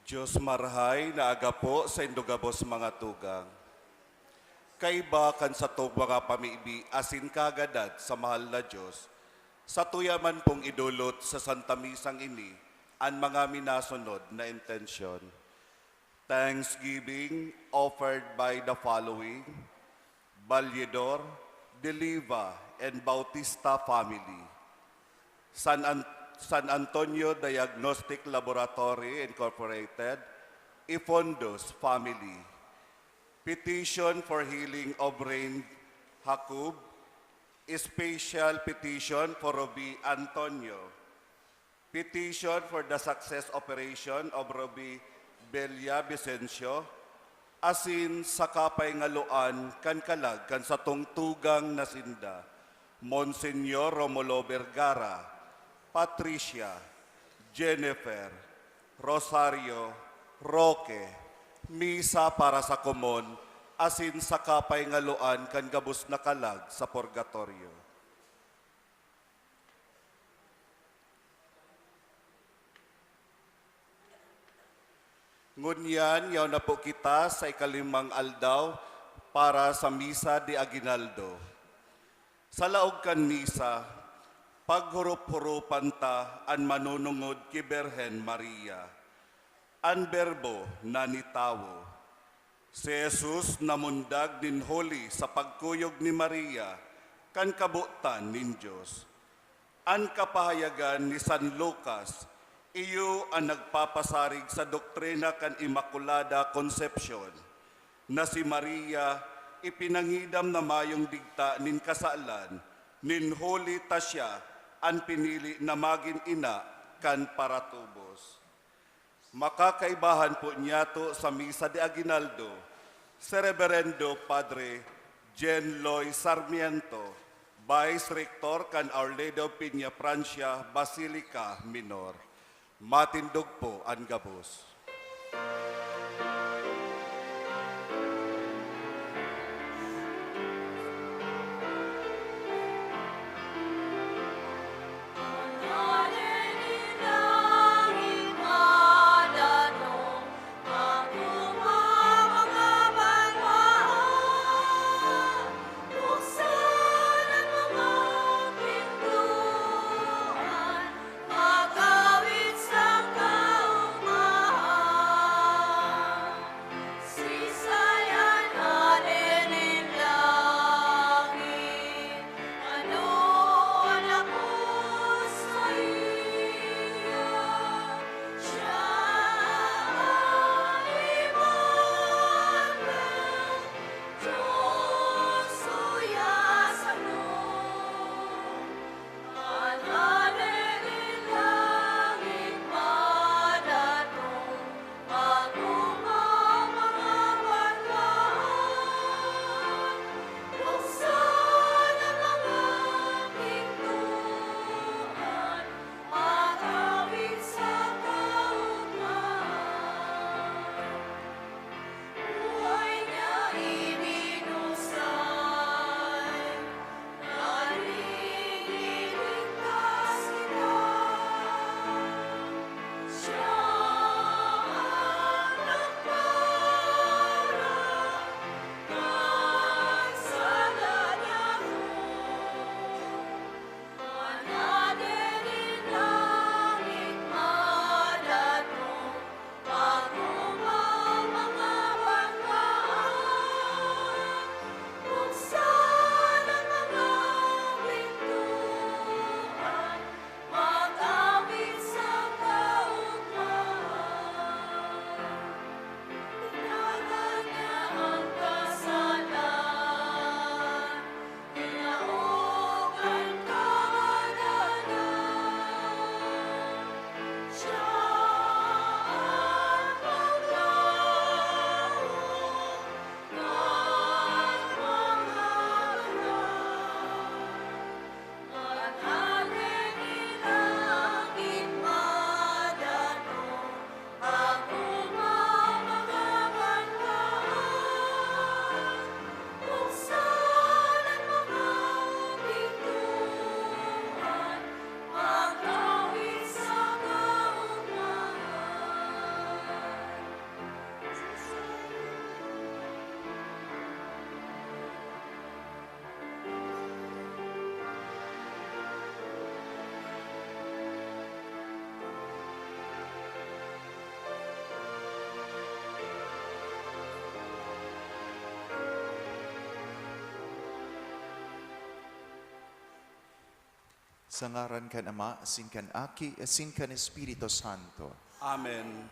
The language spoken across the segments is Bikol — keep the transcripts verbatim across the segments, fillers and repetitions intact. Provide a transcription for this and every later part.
Diyos marahay na agapo saindo gabos mga tugang. Kaiba kan satong mga pamibi asin kagadan sa mahal na Diyos, satuya man pong idolot sa Santa Misang ini an mga minasunod na intensyon. Thanksgiving offered by the following: Valedor, De Liva, and Bautista family. San An-, San Antonio Diagnostic Laboratory Incorporated, Ifondos family. Petition for healing of Rain Jacob, special petition for Roby Antonio, petition for the success operation of Roby Bella Vicencio, asin sa kapayngaloan kan kalag kan satong tugang na sinda, Monsignor Romulo Vergara, Patricia, Jennifer, Rosario, Roque, misa para sa komon asin sa kapayngaloan kan gabos na kalag sa purgatorio. Ngunyan, yaon na po kita sa ikalimang aldaw para sa Misa de Aguinaldo. Sa laog kan misa, paghorop-horopan ta an manunungod ki Birhen Maria. An Berbo na nitawo. Si Jesus namundag nin huli sa pagkuyog ni Maria kan kabotan nin Dios. An kapahayagan ni San Lucas iyo an nagpapasarig sa doktrina kan Immaculada Concepcion, na si Maria ipinangidam na mayong digta nin kasalan, nin huli ta siya an pinili na magin ina kan paratubos. Makakaibahan po niyato sa Misa de Aguinaldo si Reverendo Padre Jen Loy Sarmiento, Vice Rector kan Our Lady of Peña Francia Basilica Minor. Matindog po an gabos. Sa ngaran kan Ama, asin kan Aki, asin kan Espiritu Santo. Amen.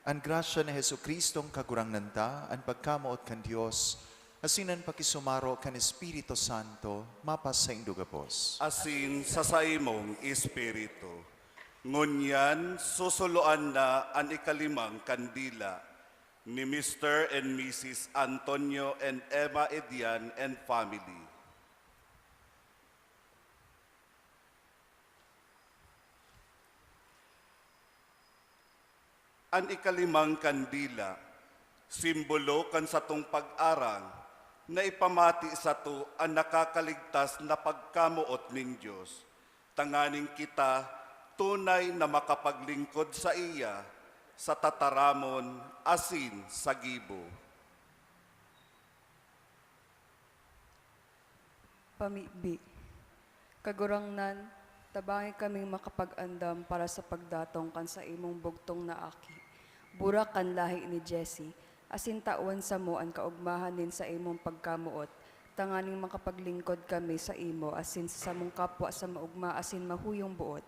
An grasya ni Jesu-Cristong Kagurangnan ta, an pagkamoot kan Dios, asin an pakisumaro kan Espiritu Santo, mapasaindo gabos. Asin sa saimong espiritu. Ngunyan, susuloan na an ikalimang kandila ni Mister and Missus Antonio and Emma Edian and family. An ikalimang kandila, simbolo kan satong pag-arang na ipamati sato an nakakaligtas na pagkamoot nin Dios, tanganing kita tunay na makapaglingkod saiya sa tataramon asin sa gibo. Pamibi. Kagurangnan, tabangi kaming makapag-andam para sa pagdatong kan saimong bugtong na Aki, burak kan lahi ni Jesse, asin tawan samo an kaogmahan nin saimong pagkamoot, tanganing makapaglingkod kami saimo asin sa samong kapwa sa maogma asin mahuyong boot.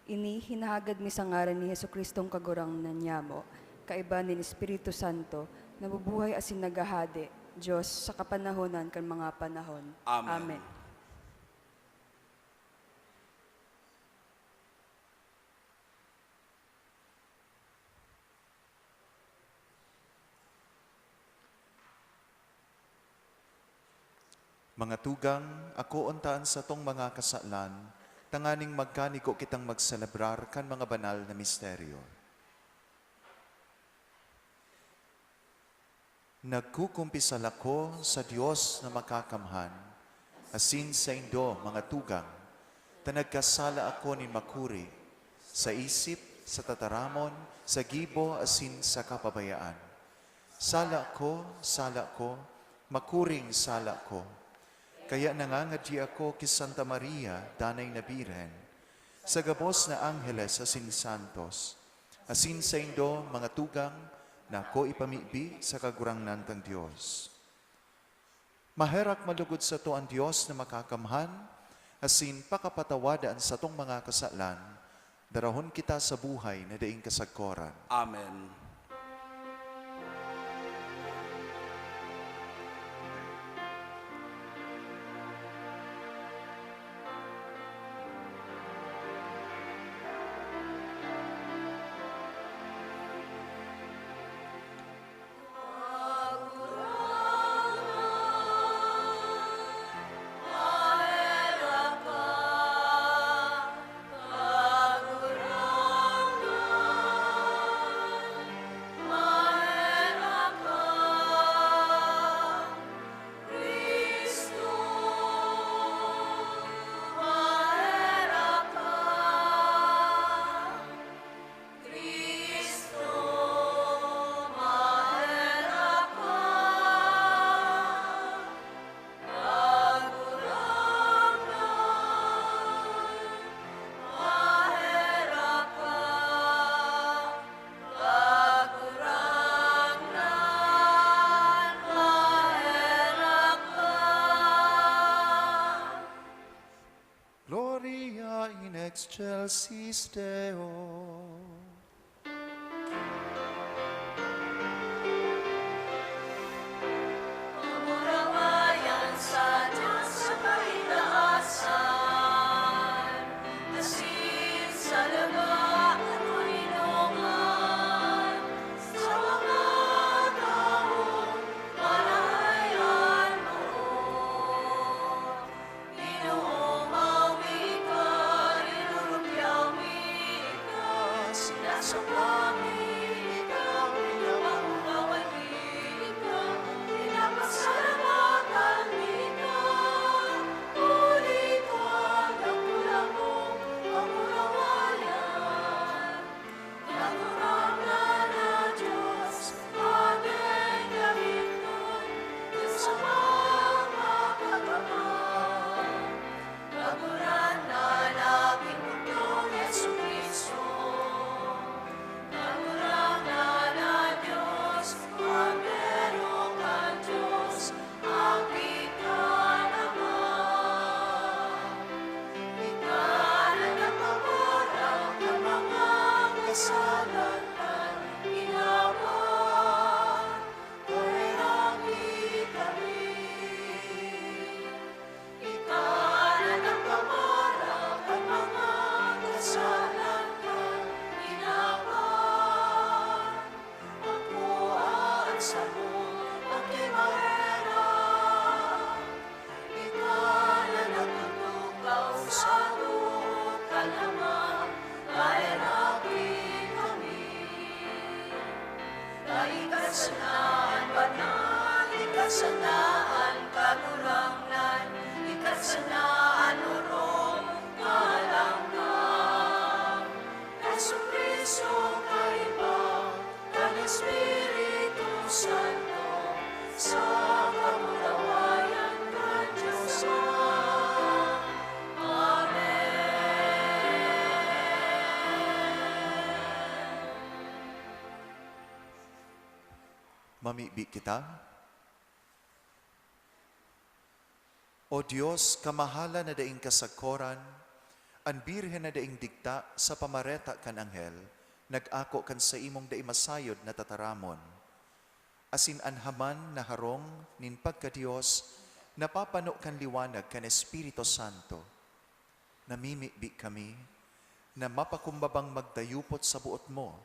Ini hinahagad mi sa ngaran ni Jesu-Cristong Kagurangnan nyamo, kaiba nin Espiritu Santo, nabubuhay asin naghahade, Dios, sa kapanahonan kan mga panahon. Amen. Amen. Mga tugang, akoon ta an satong mga kasalan, tanganing magkanigo kitang magselebrar kan mga banal na misteryo. Nagkukumpisal ako sa Dios na Makakamhan, asin saindo, mga tugang, ta nagkasala ako nin makuri, sa isip, sa tataramon, sa gibo, asin sa kapabayaan. Sala ko, sala ko, makuring sala ko. Kaya nangangadyi ako ki Santa Maria, Danay na Birhen, sa gabos na angheles asin santos, asin saindo, mga tugang, na ako ipamibi sa Kagurangnan tang Dios. Maherak malugod sato an Dios na Makakamhan, asin pakapatawada an satong mga kasalan, darahon kita sa buhay na daing kasagkoran. Amen. Gloria in excelsis Deo. Daan Kagurangnan, ika sana an orog, kahalangkaw. Jesu-Cristo, kaiba kan Espiritu Santo, sa kamurawayan kan Dios Ama. Amen. Mamibi kita. O Dios, kamahalan na daing kasakoran, an Birhen na daing digta sa pamareta kan anghel, nag-ako kan saimong dai masayod na tataramon, asin an haman na harong nin pagka-Dios napapano kan liwanag kan Espiritu Santo. Namimibi kami na mapakumbabang magdayupot sa boot mo,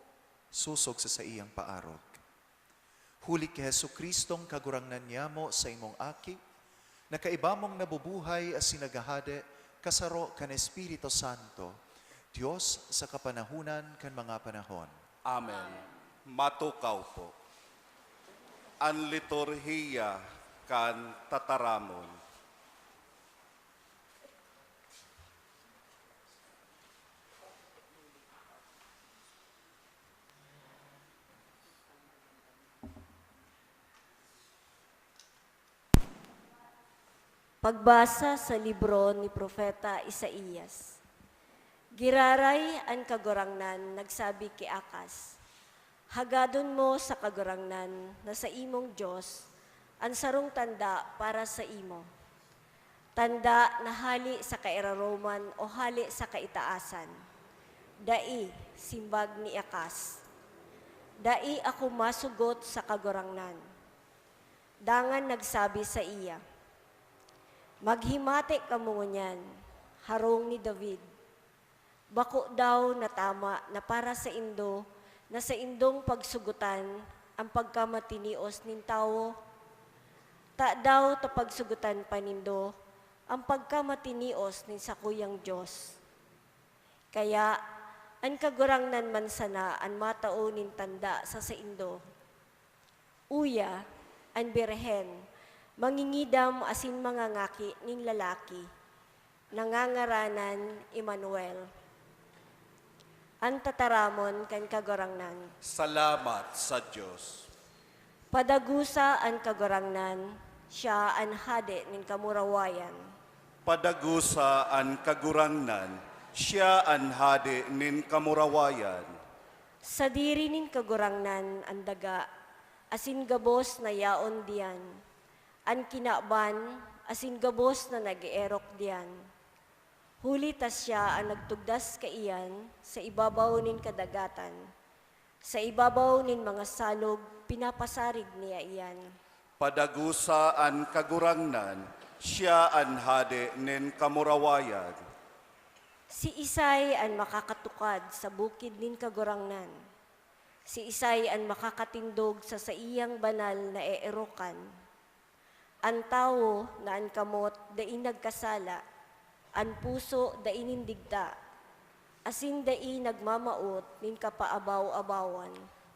sosog sa saiyang paarog. Huli ki Jesu-Cristong Kagurangnan niyamo, saimong Aki, na kaiba mong nabubuhay asin naghahade kasaro kan Espiritu Santo, Dios sa kapanahonan kan mga panahon. Amen. Matukaw po. An liturhiya kan tataramon. Pagbasa sa libro ni Propeta Isaias. Giraray an Kagurangnan nagsabi ki Acaz, "Hagadon mo sa Kagurangnan na saimong Dios an sarong tanda para saimo, tanda na hale sa kairaroman o hale sa kaitaasan." "Dai," simbag ni Acaz, "dai ako masugot sa Kagurangnan." Dangan nagsabi saiya, "Maghimati kamo ngunyan, harong ni David. Bako daw na tama na para saindo na saindong pagsugotan an pagkamatinios nin tawo? Tadaw ta pagsugotan pa nindo an pagkamatinios nin sakuyang Dios? Kaya, an Kagurangnan man sana an matao nin tanda sa saindo. Uya, an birhen, mangingidam asin mangangaki nin lalaki, na ngangaranan Emmanuel." An tataramon kan Kagurangnan. Salamat sa Dios. Padagosa an Kagurangnan, siya an Hade nin kamurawayan. Padagosa an Kagurangnan, siya an Hade nin kamurawayan. Sadiri nin Kagurangnan an daga, asin gabos na yaon diyan. An kinaban, asin gabos na nag-eerok diyan. Huli ta siya an nagtugdas kaiyan sa ibabaw nin kadagatan. Sa ibabaw nin mga salog, pinapasarig niya iyan. Padagosa an Kagurangnan, siya an Hade nin kamurawayan. Siisay an makakatukad sa bukid nin Kagurangnan? Siisay an makakatindog sa saiyang banal na eerokan? An tawo na an kamot dai nagkasala, an puso dai nin digta, asin dai nagmamawot nin kapaabaw-abawan.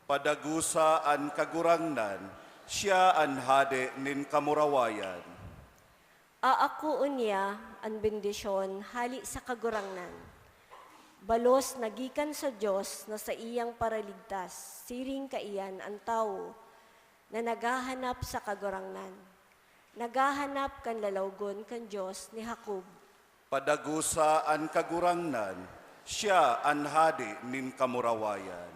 Padagosa an Kagurangnan, siya an Hade nin kamurawayan. Aakoon niya an bendisyon hale sa Kagurangnan, balos na gikan sa Dios na saiyang Paraligtas. Siring kaiyan an tawo na naghahanap sa Kagurangnan, naghahanap kan lalawgon kan Dios ni Jacob. Padagosa an Kagurangnan, siya an Hade nin kamurawayan.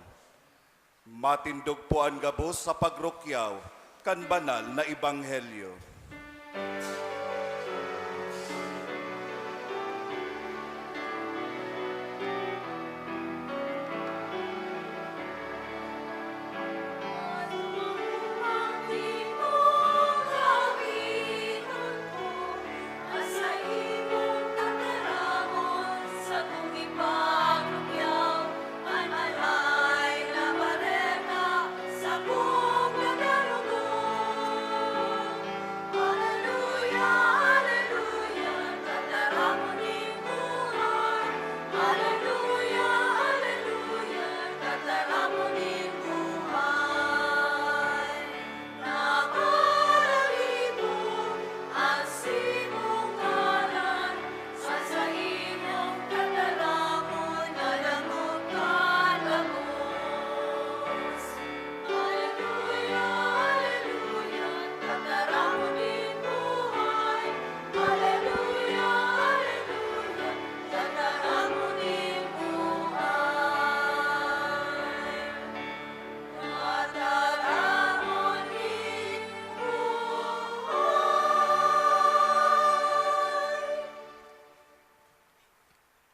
Matindog po an gabos sa pagrukyaw kan banal na ebanghelyo.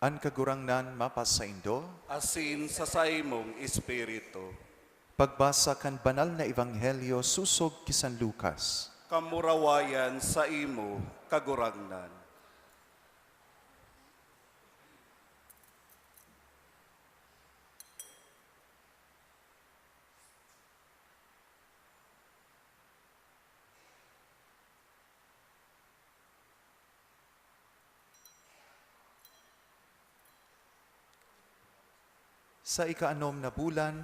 An Kagurangnan mapasaindo. Asin sa saimong espiritu. Pagbasa kan Banal na Ebanghelyo sosog ki San Lucas. Kamurawayan saimo, Kagurangnan. Sa ikaanom na bulan,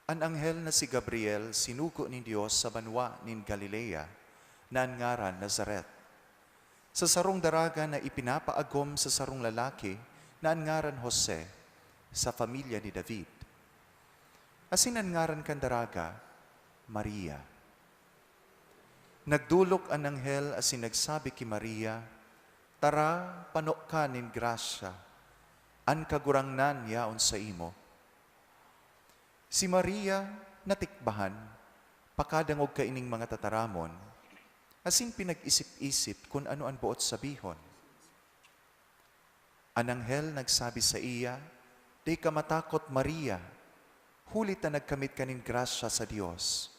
an anghel na si Gabriel sinugo nin Dios sa banwa nin Galilea na an ngaran Nazaret, sa sarong daraga na ipinapaagom sa sarong lalaki na an ngaran Jose, sa pamilya ni David. Asin an ngaran kan daraga, Maria. Nagdolok an anghel asin nagsabi ki Maria, "Tara, pano ka nin grasya, an Kagurangnan yaon saimo." Si Maria natikbahan, pakadangog kaining mga tataramon, asin pinag-isip-isip kun ano an boot sabihon. An anghel nagsabi saiya, "Dai ka matakot, Maria, huli ta nagkamit ka nin grasya sa Dios.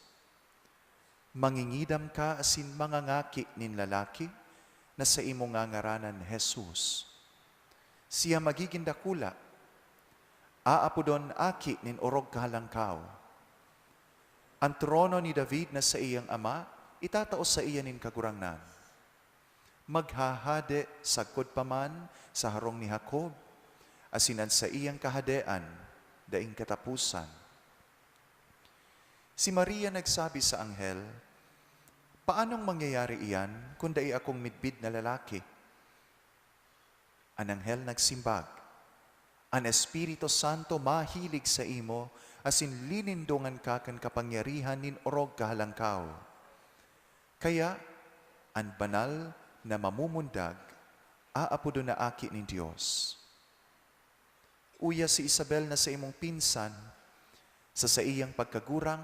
Mangingidam ka asin mangangaki nin lalaki na saimo ngangaranan Jesus. Siya magigin dakula, aapodon Aki nin Orog Kahalangkaw. An trono ni David na saiyang ama itatao saiya nin Kagurangnan. Maghahade sagkod pa man sa harong ni Jacob, asin an saiyang kahadean daing kataposan." Si Maria nagsabi sa anghel, "Paanong mangyayari iyan kun dai akong midbid na lalaki?" An anghel nagsimbag, "An Espiritu Santo mahilig saimo, asin linindongan ka kan kapangyarihan nin Orog Kahalangkaw. Kaya, an banal na mamumundag aapodon na Aki nin Dios. Uya si Isabel na saimong pinsan, sa saiyang pagkagurang,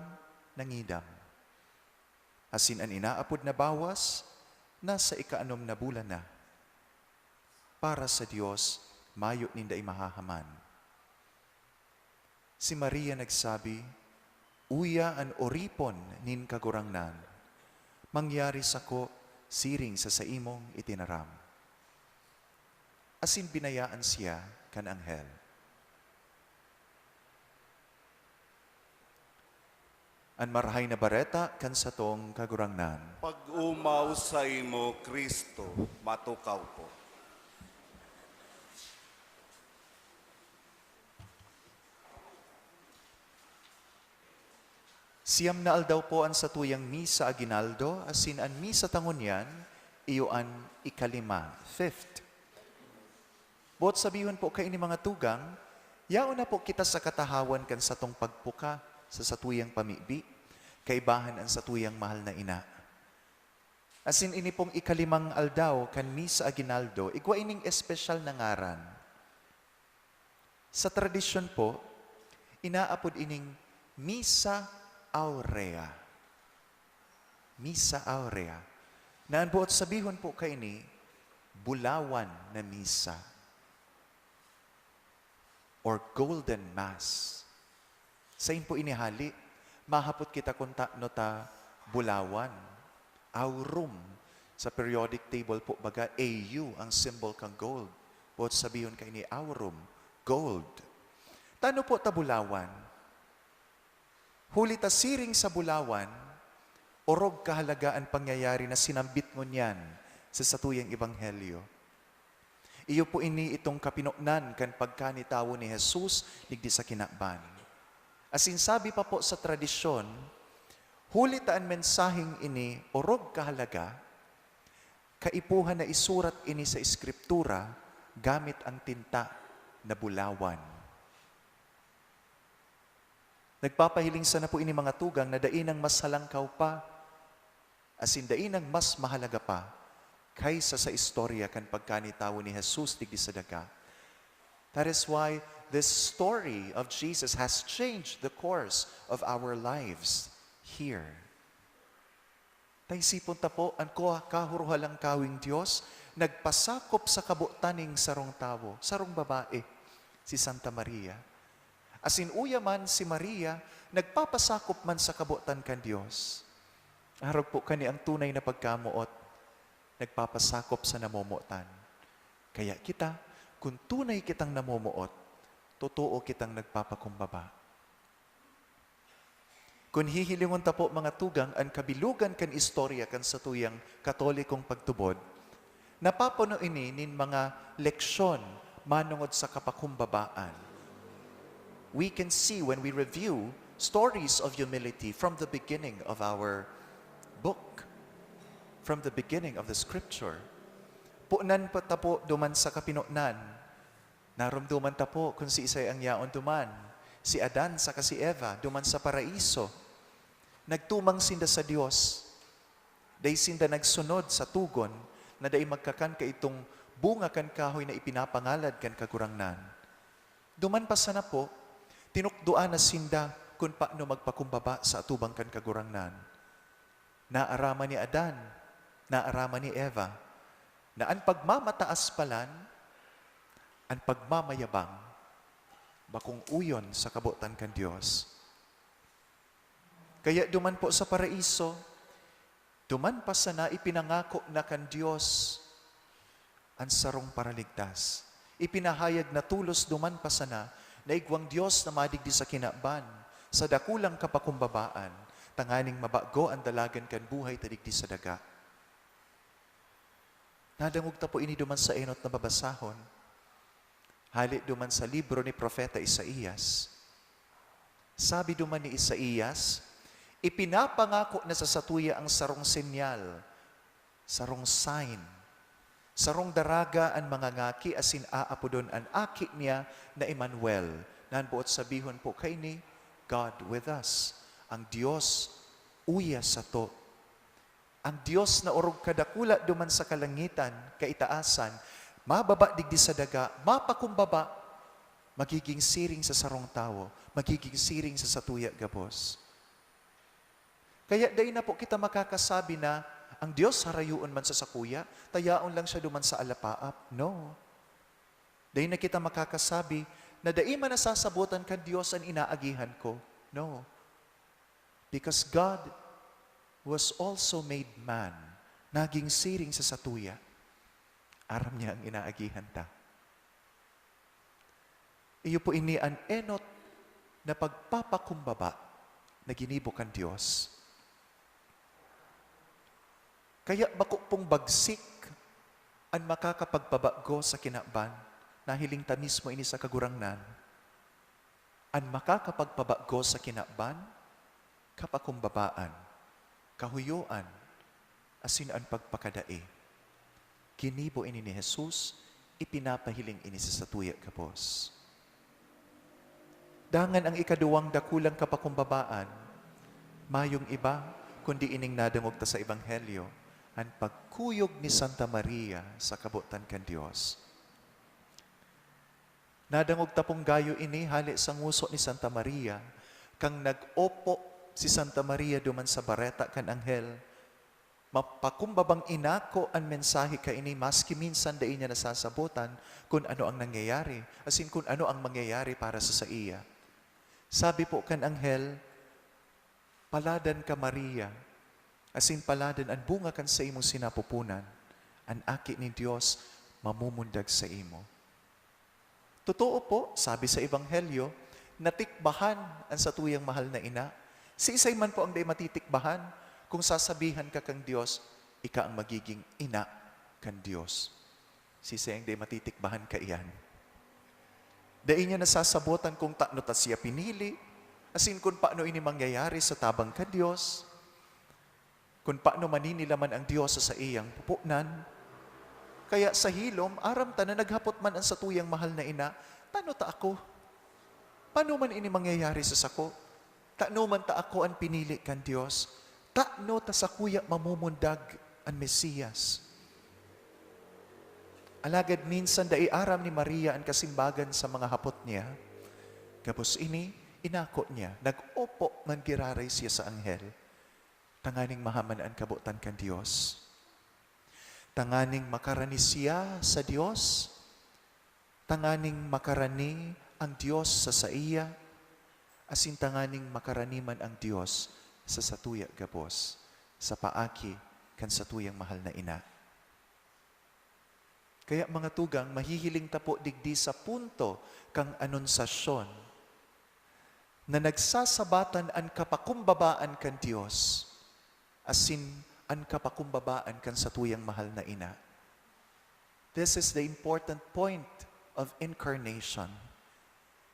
nangidam. Asin an inaapod na bawas, nasa ikaanom na bulan na. Para sa Dios, mayo nin dai mahahaman." Si Maria nagsabi, "Uya an oripon nin Kagurangnan, mangyari sako siring sa saimong itinaram." Asin binayaan siya kan anghel. An Marahay na Bareta kan satong Kagurangnan. Pag-omaw saimo, Cristo. Matukaw po. Siyam na aldaw po an satuyang misa aguinaldo, asin an misa ta ngunyan, iyo an ikalima, fifth. Boot sabihon po kaini, mga tugang, yaon na po kita sa katahawan kan satong pagpuka sa satuyang pamibi, kaibahan an satuyang mahal na ina. Asin ini pong ikalimang aldaw kan Misa Aguinaldo, igwa ining espesyal na ngaran. Sa tradisyon po, inaapod ining Misa Aurea. Misa Aurea, na an boot sabihon po kaini, bulawan na misa or golden mass. Sain po ini hali? Mahapot kita kun tano ta bulawan. Aurum. Sa periodic table po, baga, A U ang symbol kan gold. Boot sabihon kaini, aurum, gold. Tano po ta bulawan? Huli ta siring sa bulawan, orog kahalaga an pangyayari na sinambit ngunyan sa satuyang ebanghelyo. Iyo po ini itong kapinonan kan pagkanitawo ni Jesus digdi sa kinaban. Asin sabi pa po sa tradisyon, huli ta an mensaheng ini orog kahalaga, kaipuhan na isurat ini sa Eskriptura gamit an tinta na bulawan. Nagpapahiling sana po ini, mga tugang, na dai nang mas halangkaw pa, asin dai nang mas mahalaga pa, kaysa sa istorya kan pagkanitawo ni Jesus digdi sa daga. That is why this story of Jesus has changed the course of our lives here. Taisipon ta po, an kuwa-, kahuruhalangkawing Dios nagpasakop sa kabotan nin sarong tawo, sarong babae, si Santa Maria. Asin uya man si Maria nagpapasakop man sa kabotan kan Dios. Arog po kani ang tunay na pagkamoot, nagpapasakop sa namomotan. Kaya kita, kun tunay kitang namomoot, totoo kitang nagpapakumbaba. Kun hihilingon ta po, mga tugang, an kabilogan kan istorya kan satuyang Katolikong pagtubod, napapuno ini nin mga leksyon manongod sa kapakumbabaan. We can see when we review stories of humility from the beginning of our book, from the beginning of the scripture. Punan pa ta po duman sa kapinonan, naromdoman ta po kun siisay ang yaon duman, si Adan saka si Eva, duman sa Paraiso. Nagtumang sinda sa Dios. Dai sinda nagsunod sa togon na dai magkakan kaidtong bunga kan kahoy na ipinapangalad kan Kagurangnan. Duman pa sana po, tinukdoan na sinda kun paano magpakumbaba sa atubang kan Kagurangnan. Naaraman ni Adan, naaraman ni Eva, na an pagmamataas palan, an pagmamayabang, bakong uyon sa kabotan kan Dios. Kaya duman po sa Paraiso, duman pa sana ipinangako na kan Dios an sarong Paraligtas. Ipinahayag na tolos duman pa sana na igwang Dios na madigdi sa kinaban, sa dakulang kapakumbabaan, tanganing mabago an dalagan kan buhay ta digdi sa daga. Nadangog ta po ini duman sa enot na babasahon. Hale duman sa libro ni Propeta Isaias. Sabi duman ni Isaias, "Ipinapangako na sa satuya ang sarong senyal, sarong sign. Sarong daraga an mangangaki asin aapodon an aki niya na Emmanuel." Nan boot sabihon po kaini, "God with us." Ang Dios uya sato. Ang Dios na orog kadakula duman sa kalangitan, kaitaasan, mababa digdi sa daga, mapakumbaba, magiging siring sa sarong tawo, magiging siring sa satuya gabos. Kaya dai na po kita makakasabi na, "Ang Dios harayoon man sa sakuya, ta yaon lang siya duman sa alapaap." No. Dai na kita makakasabi na dai man nasasabotan kan Dios an inaagihan ko. No. Because God was also made man, naging siring sa satuya. Aram niya ang inaagihan ta. Iyo po ini an enot na pagpapakumbaba na ginibo kan Dios. Kaya bako pong bagsik an makakapagpabago sa kinaban, nahiling ta mismo ini sa Kagurangnan. An makakapagpabago sa kinaban, kapakumbabaan, kahuyoan, asin an pagpakadai. Ginibo ini ni Jesus, ipinapahiling ini sa satuya gabos. Dangan ang ikaduwang dakulang kapakumbabaan, mayong iba kundi ining nadangog ta sa Ebanghelyo, an pagkuyog ni Santa Maria sa kabotan kan Dios. Nadangog ta pong gayo ini hale sa ngoso ni Santa Maria, kan nag-opo si Santa Maria duman sa bareta kan anghel. Mapakumbabang inako an mensahe kaini, maski minsan dai niya nasasabotan kun ano ang nangyayari, asin kun ano ang mangyayari para sa saiya. Sabi po kan anghel, "Paladan ka, Maria, asin paladan an bunga kan saimong sinapuponan, an Aki nin Dios mamumundag saimo." Totoo po, sabi sa Ebanghelyo, natikbahan an satuyang mahal na ina. Siisay man po ang dai matitikbahan kung sasabihan ka kan Dios, "Ika ang magiging ina kan Dios"? Siisay ang dai matitikbahan kaiyan? Dai niya nasasabotan kung tano ta siya pinili, asin kun paano ini mangyayari sa tabang kan Dios. Kun paano maninilaman ang Dios sa saiyang pupunan. Kaya sa hilom, aram ta na naghapot man an satuyang mahal na ina, "Tano ta ako? Paano man ini mangyayari sa sako? Tano man ta ako an pinili kan Dios? Tano ta sakuya mamumundag an Mesias?" Alagad minsan dai aram ni Maria an kasimbagan sa mga hapot niya. Gabos ini, inako niya, nag-opo man giraray siya sa anghel. Tanganing mahaman an kabotan kan Dios. Tanganing makarani siya sa Dios. Tanganing makarani ang Dios sa saiya. Asin tanganing makarani man ang Dios sa satuya gabos, sa paagi kan satuyang mahal na ina. Kaya, mga tugang, mahihiling ta po digdi sa punto kan Anunsasyon na nagsasabatan an kapakumbabaan kan Dios asin an kapakumbabaan kan satuyang mahal na ina. This is the important point of incarnation.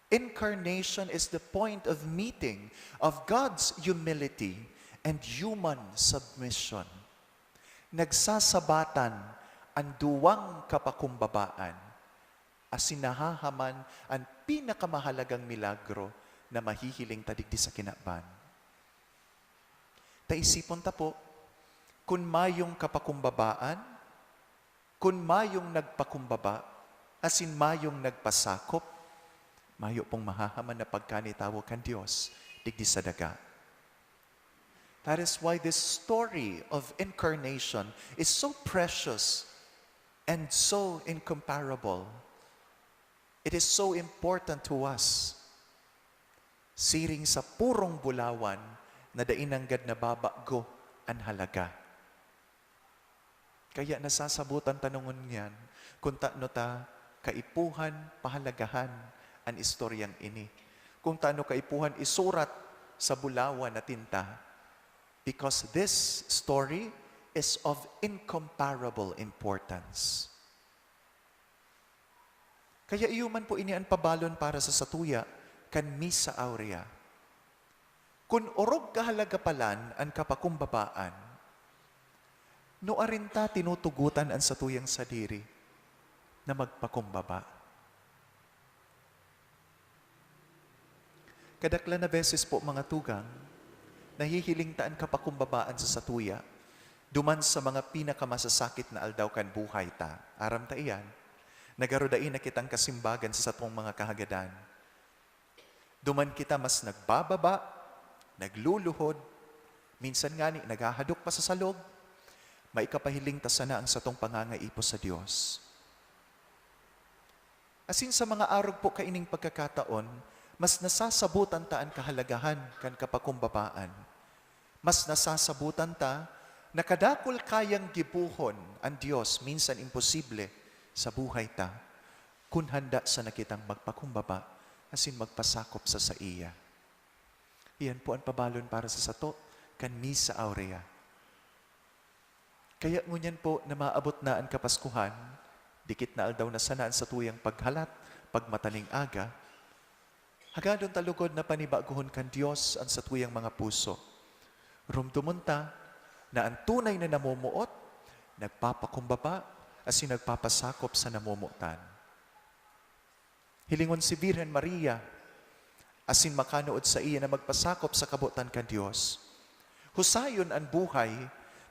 Incarnation is the point of meeting of God's humility and human submission. Nagsasabatan an duwang kapakumbabaan, asin nahahaman an pinakamahalagang milagro na mahihiling ta digdi sa kinaban. Ta isipon ta po, kun mayong kapakumbabaan, kun mayong nagpakumbaba, asin mayong nagpasakop, mayo pong mahahaman na pagkanitawo kan Dios digdi sa daga. That is why this story of incarnation is so precious and so incomparable. It is so important to us. Siring sa purong bulawan na dai nanggad nababago an halaga. Kaya nasasabotan ta ngunyan kun tano ta kaipuhan pahalagahan an istoryang ini, kun tano kaipuhan isurat sa bulawan na tinta, because this story is of incomparable importance. Kaya iyo man po ini an pabalon para sa satuya kan Misa Aurea. Kun orog kahalaga palan an kapakumbabaan, nuarin ta tinutugotan an satuyang sadiri na magpakumbaba? Kadaklan na beses po, mga tugang, nahihiling ta an kapakumbabaan sa satuya, duman sa mga pinakamasasakit na aldaw kan buhay ta. Aram ta iyan, na garo dai na kitang kasimbagan sa satong mga kahagadan. Duman kita mas nagbababa, nagluluhod, minsan ngani naghahadok pa sa salog, maikapahiling ta sana ang satong pangangaipo sa Dios. Asin sa mga arog po kaining pagkakataon, mas nasasabotan ta an kahalagahan kan kapakumbabaan. Mas nasasabotan ta na kadakul kayang gibohon an Dios, minsan imposible, sa buhay ta, kun handa sana kitang magpakumbaba asin magpasakop sa saiya. Iyan po an pabalon para sa sato kan Misa Aurea. Kaya ngunyan po na maabot na an Kapaskuhan, dikit na aldaw na sana an satuyang paghalat, pagmataning aga, hagadon ta lugod na panibagohon kan Dios an satuyang mga puso. Rumdomon ta na an tunay na namomoot, nagpapakumbaba, asin nagpapasakop sa namomotan. Hilingon si Birhen Maria, asin makanood saiya na magpasakop sa kabotan kan Dios. Husayon an buhay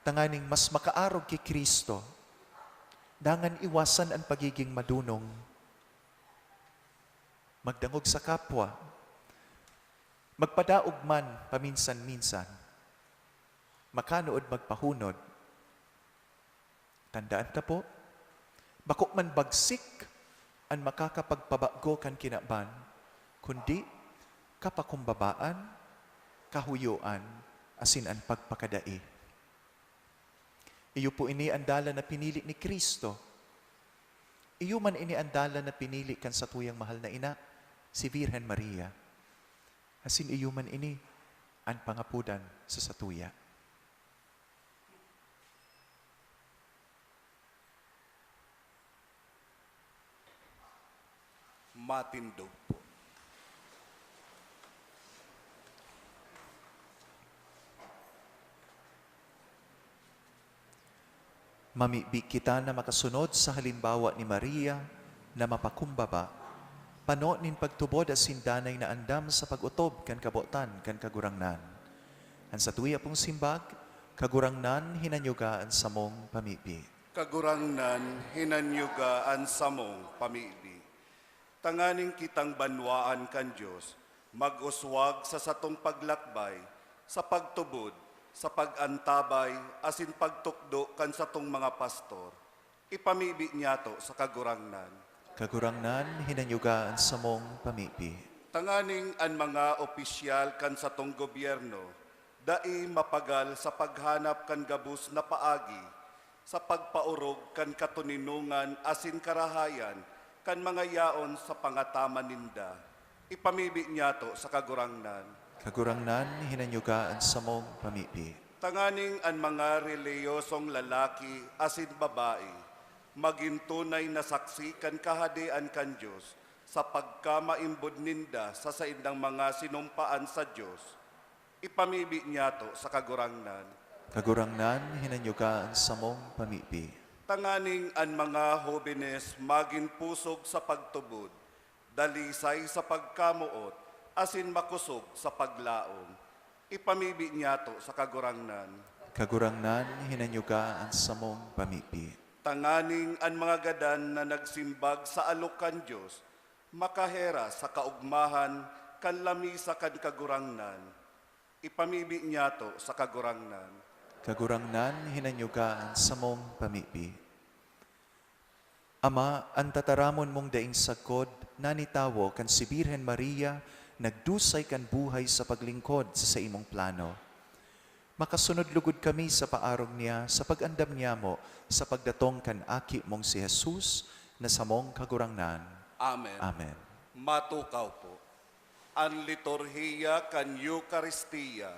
tanganing mas makaarog ki Cristo. Dangan iwasan an pagiging madunong. Magdangog sa kapwa. Magpadaog man paminsan-minsan. Makanood magpahunod. Tandaan ta po, bako man bagsik an makakapagpabago kan kinaban, kundi kapakumbabaan, kahuyoan, asin an pagpakadai. Iyo po ini an dalan na pinili ni Cristo. Iyo man ini an dalan na pinili kan satuyang mahal na ina, si Birhen Maria. Asin iyo man ini an pangapodan sa satuya. Matindog po. Mamibi kita na makasunod sa halimbawa ni Maria na mapakumbaba, pano nin pagtubod asin danay na andam sa pag-otob kan kabotan kan Kagurangnan. An satuya pong simbag, Kagurangnan, hinanyuga an samong pamibi. Kagurangnan, hinanyuga an samong pamibi. Tanganing kitang banwaan kan Dios, mag-uswag sa satong paglakbay sa pagtubod sa pag-antabay asin pagtukdo kan satong mga pastor, ipamibi niyato sa Kagurangnan. Kagurangnan, hinanyuga an samong pamibi. Tanganing an mga opisyal kan satong gobyerno dai mapagal sa paghanap kan gabos na paagi sa pagpaorog kan katoninongan asin karahayan kan mga yaon sa pangataman ninda. Ipamibi niyato sa Kagurangnan. Kagurangnan, hinanyuga an samong pamibi. Tanganing an mga relihiyosong lalaki asin babae magin tunay na saksi kan Kahadean kan Dios sa pagkamaimbod ninda sa saindang mga sinumpaan sa Dios, ipamibi niyato sa Kagurangnan. Kagurangnan, hinanyuga an samong pamibi. Tanganing an mga hobenes magin pusog sa pagtubod, dalisay sa pagkamoot, asin makosog sa paglaom. Ipamibi niyato sa Kagurangnan. Kagurangnan, hinanyuga an samong pamibi. Tanganing an mga gadan na nagsimbag sa alok kan Dios makaheras sa kaogmahan kan lamisa kan Kagurangnan. Ipamibi niyato sa Kagurangnan. Kagurangnan, hinanyuga an samong pamibi. Ama, an tataramon mong daing sagkod, nanitawo kan si Birhen Maria, nagdusay kan buhay sa paglingkod sa saimong plano. Makasunod lugod kami sa paarog niya sa pag-andam niyamo sa pagdatong kan Aki mong si Jesus na samong Kagurangnan. Amen. Amen. Matukaw po. An liturhiya kan Eukaristia.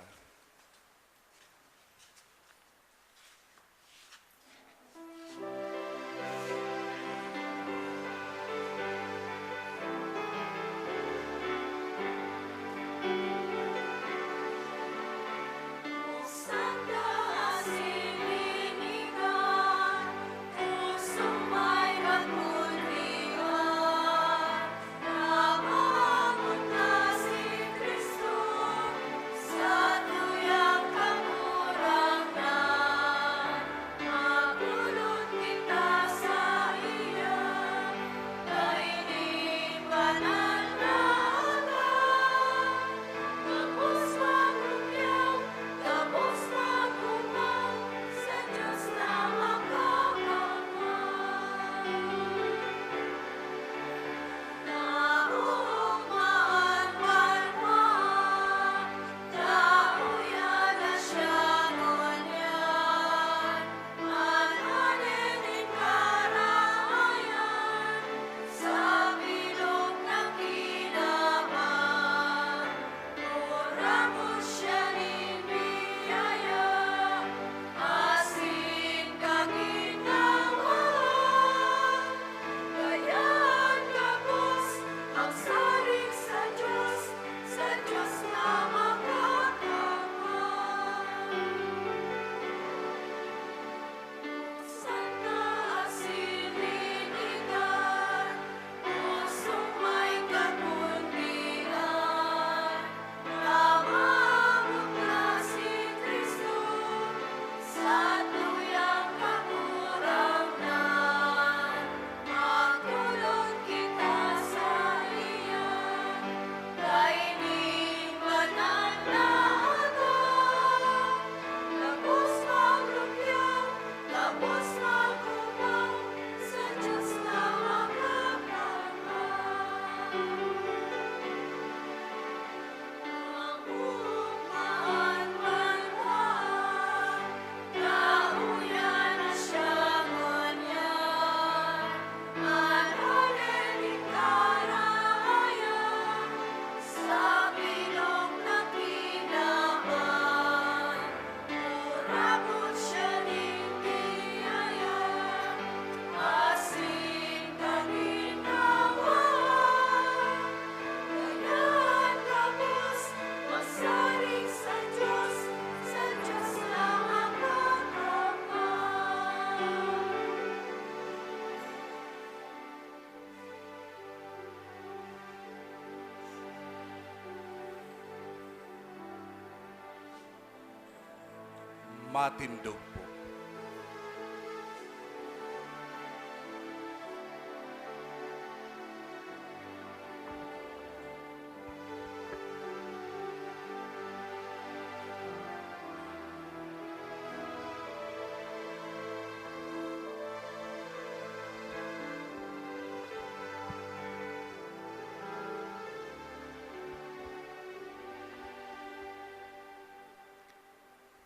Matindog po.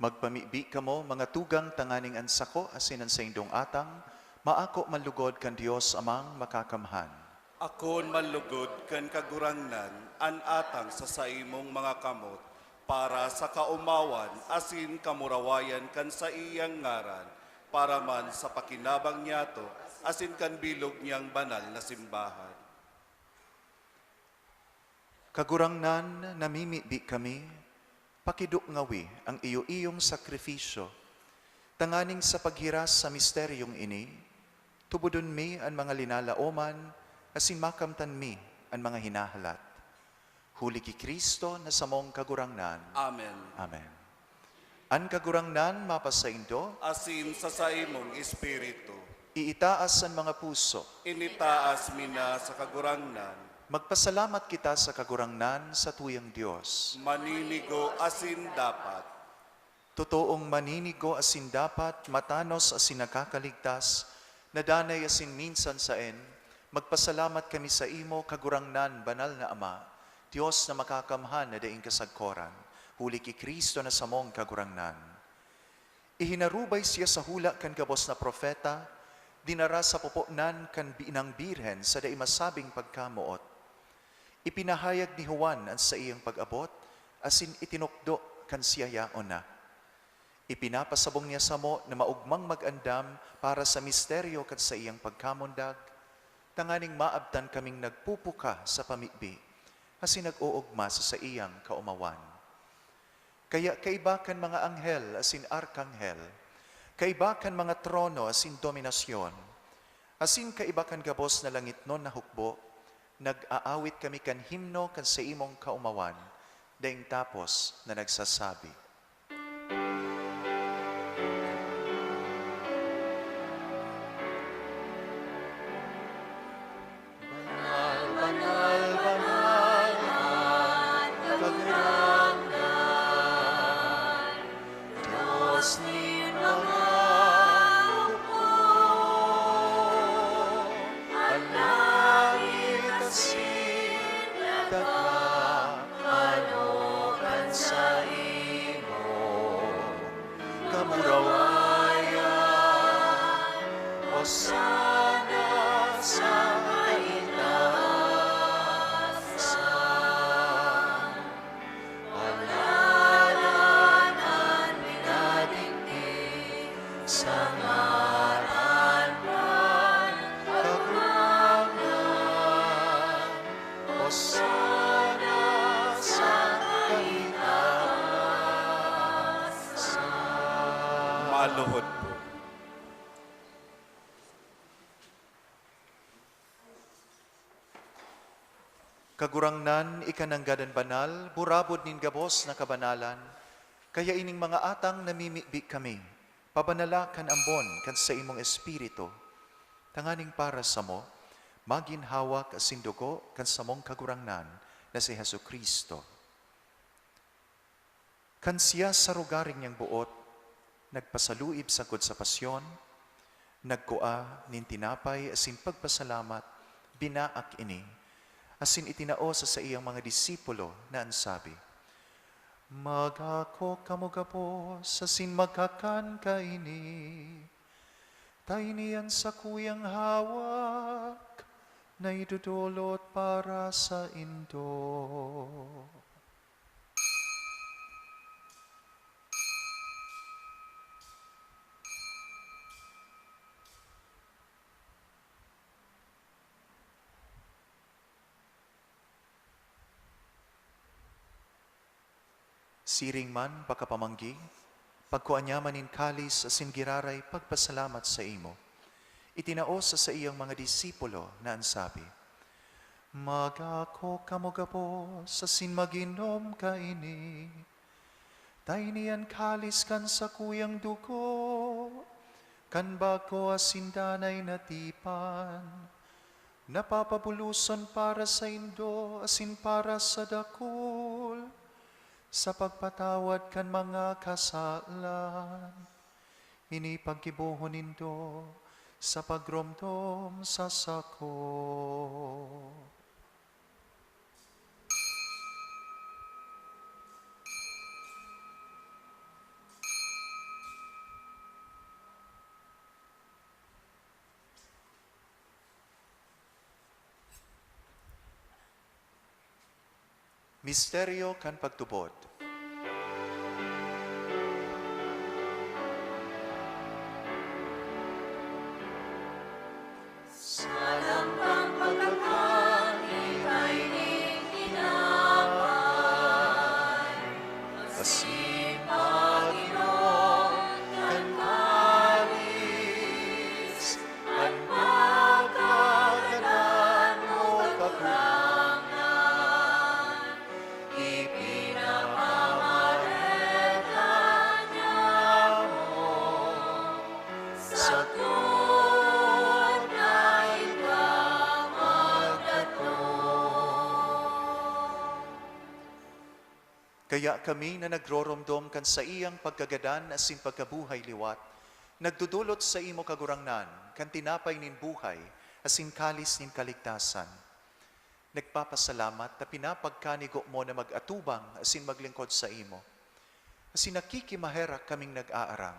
Magpamibi kamo, mga tugang, tanganing an sako asin an saindong atang maako man lugod kan Dios Amang Makakamhan. Akoon man lugod kan Kagurangnan an atang sa saimong mga kamot, para sa kaomawan asin kamurawayan kan saiyang ngaran, para man sa pakinabang niyato asin kan bilog niyang banal na simbahan. Kagurangnan, namimibi kami, pakidungawi an iyo-iyong sakrifisyo, tanganing sa paghiras sa misteryong ini, tubodon mi an mga linalaoman asin makamtan mi an mga hinahalat. Huli ki Cristo na samong Kagurangnan. Amen. Amen. An Kagurangnan mapasaindo. Asin sa saimong espiritu. Iitaas an mga puso. Initaas mi na sa Kagurangnan. Magpasalamat kita sa Kagurangnan, sa tuyang Dios. Maninigo asin dapat. Totoong maninigo asin dapat, matanos asin nakakaligtas, na danay asin minsan saen, magpasalamat kami saimo, Kagurangnan, Banal na Ama, Dios na Makakamhan na daing kasagkoran, huli ki Cristo na samong Kagurangnan. Ihinarubay siya sa hula kan gabos na propeta, dinara sa poponan kan bi-, nang Birhen sa dai masabing pagkamoot. Ipinahayag ni Juan an saiyang pag-abot, asin itinukdo kan siya yaon na. Ipinapasabong niya samo na maogmang mag-andam para sa misteryo kan saiyang pagkamundag, tanganing maabtan kaming nagpupuka sa pamibi, asin nag-oogma sa saiyang kaomawan. Kaya kaiba kan mga anghel asin arkanghel, kaiba kan mga trono asin dominasyon, asin kaiba kan gabos na langitnon na hukbo, nag-aawit kami kan himno kan saimong kaomawan, daing tapos na nagsasabi, Banal, banal, banal an Kagurangnan, Dios nin mga hukbo. An langit asin daga ano kan saimo kamurawayan, Hosana sa kaitaasan. Paladan an minadingding sa ngaran kan Kagurangnan. Hosana sa kaitaasan. Maluhod po. Kagurangnan, ika nanggad an banal, burabod nin gabos na kabanalan, kaya ining mga atang namimibi kami, pabanala kan ambon kan saimong Espiritu, tanganing para samo, magin hawak asin dugo kan samong Kagurangnan na si Jesu-Cristo. Kan siya sa rogaring niyang boot nagpasaluib sagkod sa pasyon, nagkua nin tinapay asin pagpasalamat, binaak ini, asin itinao sa saiyang mga disipulo na an sabi, "Mag-ako kamo gabos asin magkakan kaini. Ta ini an sakuyang hawak na idodolot para saindo." Siring man, pakapamanggi, pagkua niya man nin kalis asin giraray pagpasalamat saimo. Itinao sa saiyang mga disipulo na an sabi, "Mag-ako kamo gabos asin mag-inom kaini. Ta ini an kalis kan sakuyang dugo, kan bago asin danay na tipan, na papabuloson para saindo asin para sa dakul, sa pagpatawad kan mga kasalan. Ini paggibohon nindo sa pagromdom sa sako." Misteryo kan pagtubod. Sa lampang pagkakan, hikay nin tinapay, asin pag-inom kan kalis, an pagkagadan mo, Kagurangnan, ipinapamareta niamo, sagkod na ika magdatong. Kaya kami na nagroromdom kan saiyang pagkagadan asin pagkabuhay liwat, nagdodolot saimo, Kagurangnan, kan tinapay nin buhay asin kalis nin kaligtasan. Nagpapasalamat ta pinapagkanigo mo na mag-atubang asin maglingkod saimo. Asin nakikimaherak kaming nag-aarang,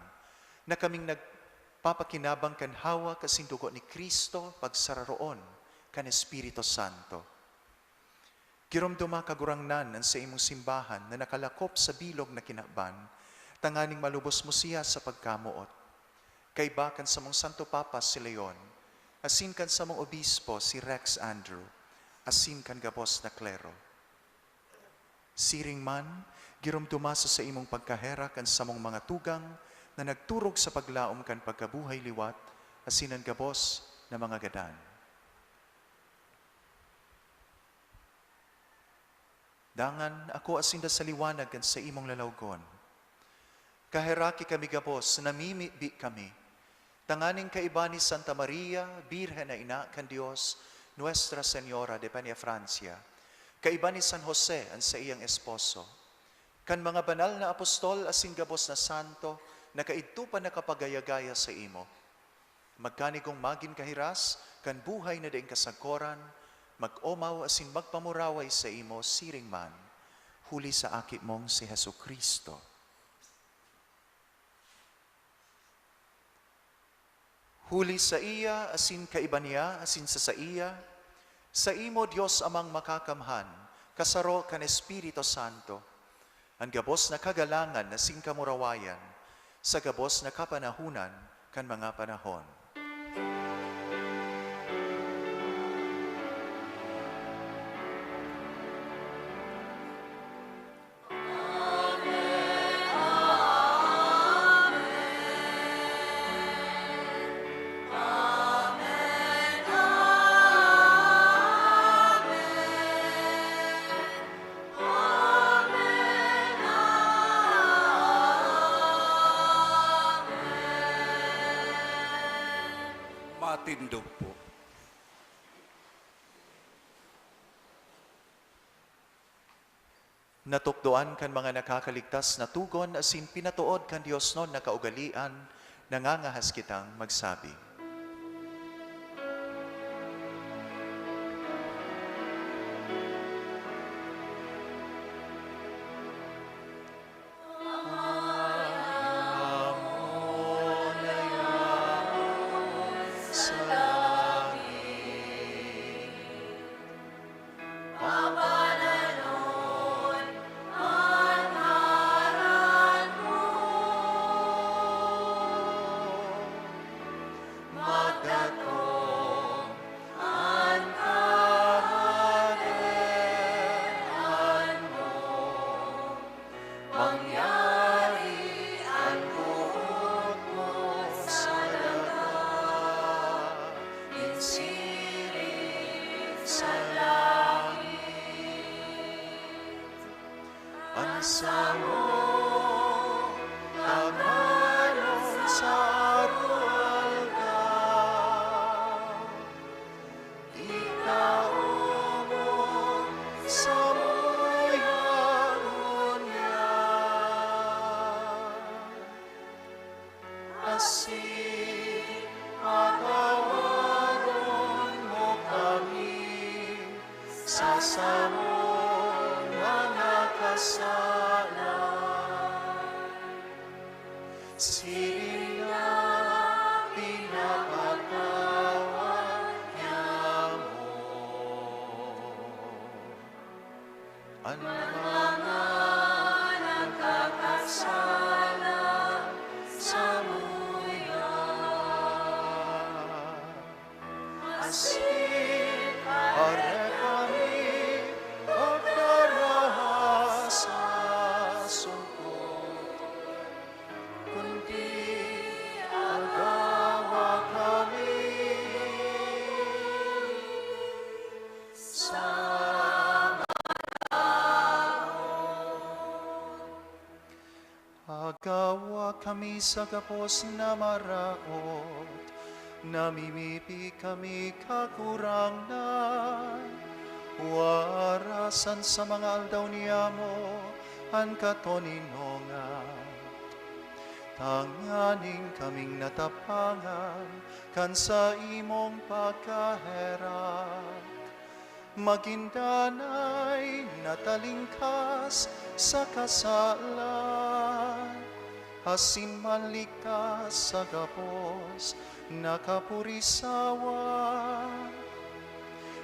na kaming nagpapakinabang kan hawak asin dugo ni Cristo pagsararoon kan Espiritu Santo. Giromdoma, Kagurangnan, an saimong simbahan na nakalakop sa bilog na kinaban, tanganing malubos mo siya sa pagkamoot. Kaiba kan samong Santo Papa si Leon, asin kan samong obispo si Rex Andrew, asin kan gabos na klero. Siring man, giromdoma sa saimong pagkaherak an samong mga tugang na nagturog sa paglaom kan pagkabuhay liwat asin an gabos na mga gadan. Dangan akoa sinda sa liwanag kan saimong lalawgon. Kaheraki kami gabos, namimibi kami, tanganing kaiba ni Santa Maria, Birhen na Ina kan Dios, Nuestra Señora de Peñafrancia, kaiba ni San Jose, an saiyang esposo, kan mga banal na apostol asin gabos na santo na kaidto pa nakapagaya-gaya saimo, magkanigong magin kahiras kan buhay na daing kasagkoran, mag-omaw asin magpamuraway saimo siring man, huli sa Aki mong si Jesu-Cristo. Huli saiya, asin kaiba niya, asin sa saiya, saimo, Dios Amang Makakamhan, kasaro kan Espiritu Santo, an gabos na kagalangan asin kamurawayan, sa gabos na kapanahonan kan mga panahon. Matindog po. Natukdoan kan mga nakakaligtas na tugon asin pinatood kan diosnon na kaugalean, nangangahas kitang magsabi. Mangyari an boot mo sa daga, nin siring sa langit. An samong kakanon sa aroaldaw, itao mo samuya ngunyan, asin patawaron mo kami sa samong mga kasalan, siring na pinapatawad niamo Mga nagkakasala samuya, asin pare kami pagdaraha sa sungkot, kundi agawa kami sa maraot. Agawa kami sa gabos na maraot, namimibi kami, Kagurangnan. Warasan sa mga aldaw niyamo an katoninongan, tanganing kaming natabangan kan saimong pagkaherak, magin danay na talingkas sa kasalan, asin maligtas sa gabos na kapurisawan.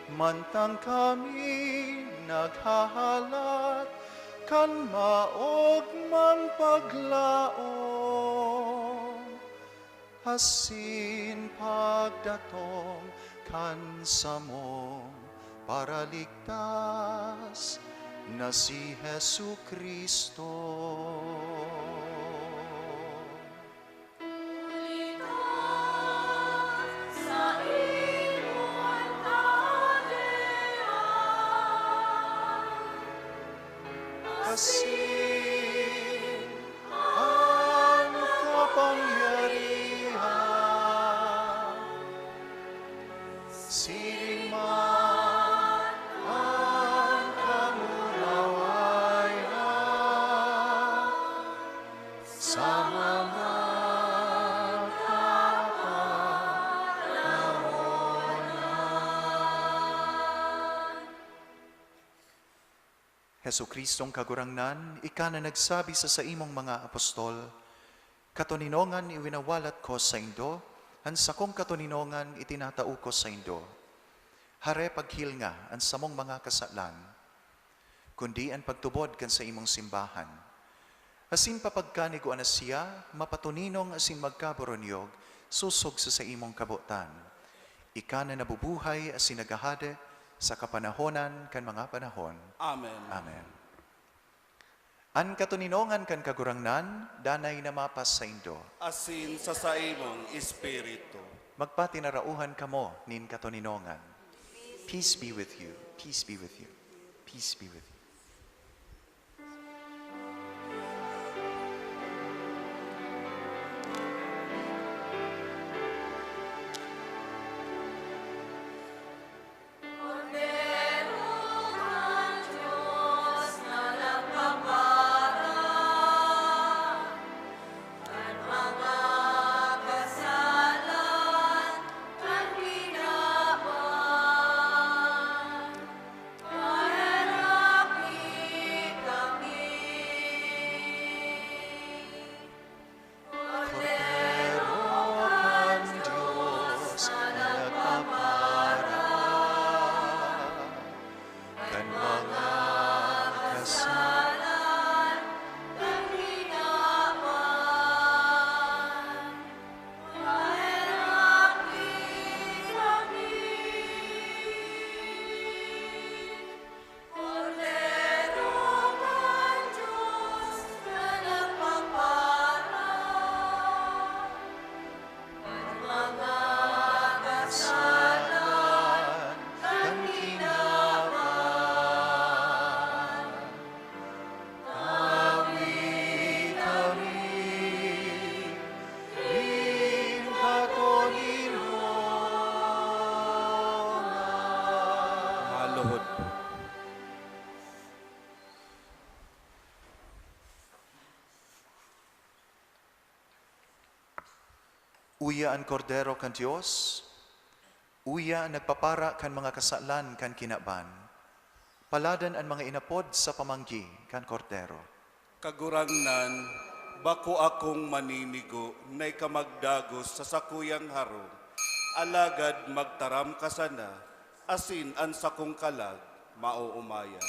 Mantang kami naghahalat kan maogmang paglaom, asin pagdatong kan samong Paraligtas na si Jesu-Cristo. Huli ta, saimo an kahadean, asin an kapangyarihan, siring man an kamurawayan sa mga kapanahonan. Jesu-Cristong Kagurangnan, ika na nagsabi sa saimong mga apostol, "Katoninongan iwinawalat ko saindo, an sakong katoninongan itinatao ko saindo." Hare paghilnga an samong mga kasalan, kundi an pagtubod kan saimong simbahan. Asin papagkanigua na siya, mapatoninong asin magkaboronyog, sosog sa saimong kabotan. Ika na nabubuhay asin naghahade sa kapanahonan kan mga panahon. Amen. Amen. An katoninongan kan Kagurangnan danay na mapas saindo. Asin sa saimong espiritu. Magpatinarauhan kamo nin katoninongan. Peace be with you. Peace be with you. Peace be with you. Kordero kan Dios na nagpapara kan mga kasalan kan kinaban, paheraki kami. Kordero kan Dios na nagpapara kan mga kasalan kan kinaban, paheraki kami. Kordero kan Dios na nagpapara kan mga kasalan kan kinaban, tawi kami nin katoninongan. Maluhod po. Uya an Kordero kan Dios, uya an nagpapara kan mga kasalan kan kinaban. Paladan an mga inapod sa pamanggi kan Kordero. Kagurangnan, bako akong maninigo na ika magdagos sa sakuyang harong, alagad magtaram ka sana, asin an sakong kalag maoomayan.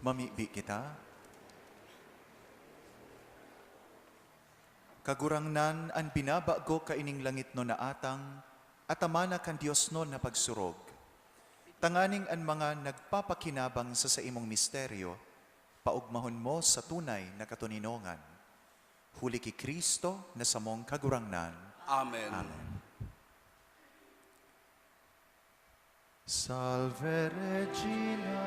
Mamibi kita. Kagurangnan, an binabago kaining langitnon na atang, atamana kan diosnon na pagsurog. Tanganing an mga nagpapakinabang sa saimong misteryo, paogmahon mo sa tunay na katoninongan. Huli ki Cristo na samong Kagurangnan. Amen. Amen. Salve Regina,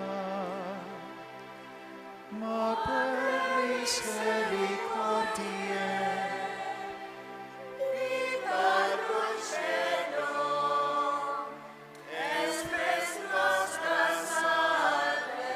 Mater misericordiae, Vita dulcedo, Spes nostra, salve.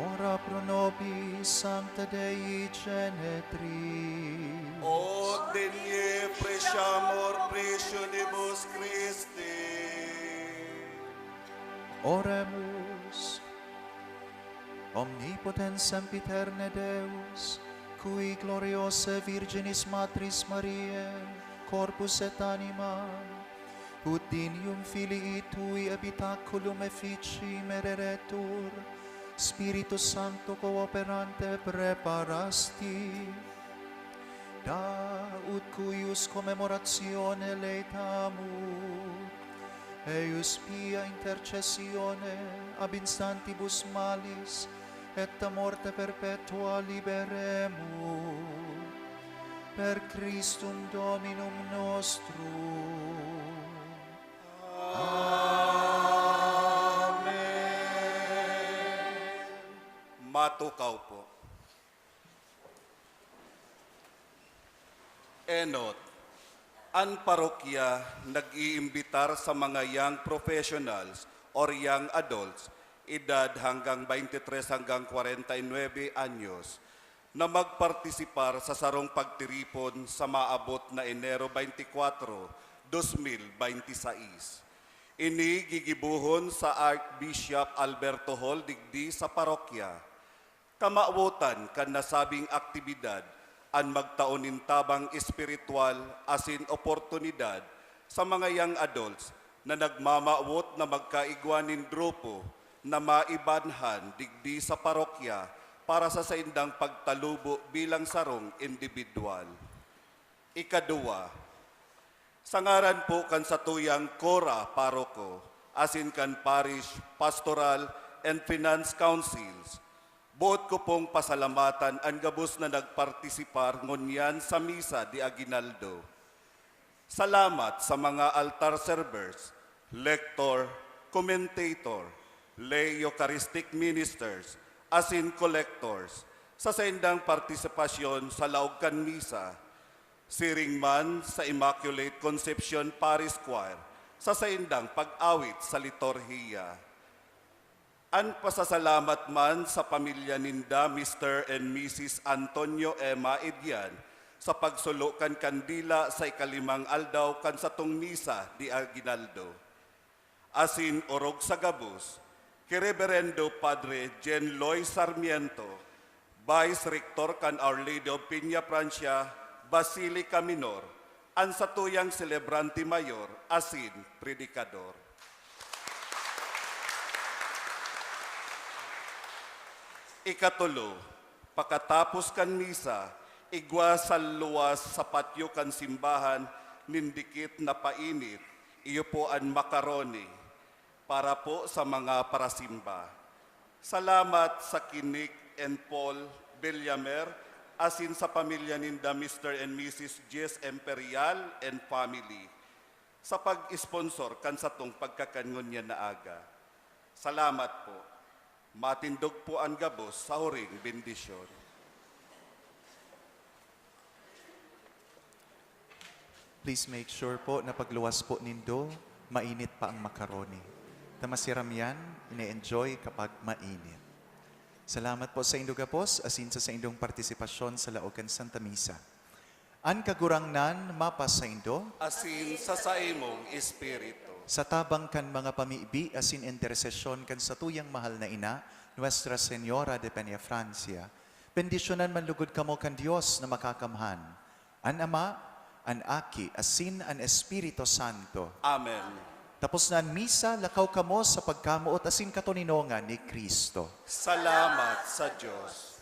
Ora pro nobis, Sancta Dei Genetri. Ut dignee preciamur preciosibus Christi. Oremus. Omnipotens sempiterne Deus, qui gloriosae Virginis Matris Mariae, corpus et anima, ut dignium filii tui habitaculum efficiem ereretur, Spiritus Sancto cooperante preparasti, da ut cuius commemoratione laetamur, eius pia intercessione ab instantibus malis et a morte perpetua liberemur. Per Christum Dominum nostrum. Amen. Matukaw po. Enot, an parokya nag-iimbitar sa mga young professionals or young adults, edad hanggang twenty-three hanggang forty-nine anyos, na magpartisipar sa sarong pagtiripon sa maabot na Enero twenty-four, dos mil binte y seis. Ini gigibohon sa Archbishop Alberto Hall digdi sa parokya. Kamawotan kan nasabing aktibidad an magtao nin tabang espiritual asin oportunidad sa mga young adults na nagmamawot na magkaigwa nin grupo na maibanhan digdi sa parokya para sa saindang pagtalubo bilang sarong indibidwal. Ikaduwa, sa ngaran po kan satuyang Cora Paroko asin kan Parish Pastoral and Finance Councils, boot ko pong pasalamatan an gabos na nagpartisipar ngunyan sa Misa de Aguinaldo. Salamat sa mga altar servers, lector, commentator, lay Eucharistic ministers, asin collectors sa saindang partisipasyon sa laog kan misa. Siring man sa Immaculate Conception Parish Choir sa saindang pag-awit sa liturhiya. An pasasalamat man sa pamilya ninda, Mister and Missus Antonio Emma Edian, sa pagsulo kan kandila sa ikalimang aldaw kan satong Misa de Aguinaldo. Asin orog sa gabos, ki Reberendo Padre Jen Loy Sarmiento, Vice Rector kan Our Lady of Peña Francia Basilica Minor, an satuyang Celebrante Mayor asin Predikador. Ikatulo, pakatapos kan misa, igwa sa luwas sa patyo kan simbahan nin dikit na painit, iyo po an macaroni para po sa mga parasimba. Salamat sa ki Nick and Paul Villamer asin sa pamilya ninda Mister and Missus Jess Imperial and family sa pag-sponsor kan satong pagkakan ngunyan na aga. Salamat po. Matindog po an gabos sa huring bendisyon. Please make sure po na pagluwas po nindo, mainit pa ang macaroni. Ta masiram yan, ine-enjoy kapag mainit. Salamat po sa indo gabos, asin sa saindong partisipasyon sa laog kan Santa Misa. An Kagurangnan mapasaindo. Asin sa saimong espiritu. Sa tabang kan mga pamibi asin intersesyon kan satuyang mahal na ina, Nuestra Señora de Peñafrancia, bendisyonan man lugod kamo kan Dios na Makakamhan, an Ama, an Aki, asin an Espiritu Santo. Amen. Tapos na an misa, lakaw kamo sa pagkamoot asin katoninongan ni Cristo. Salamat sa Diyos.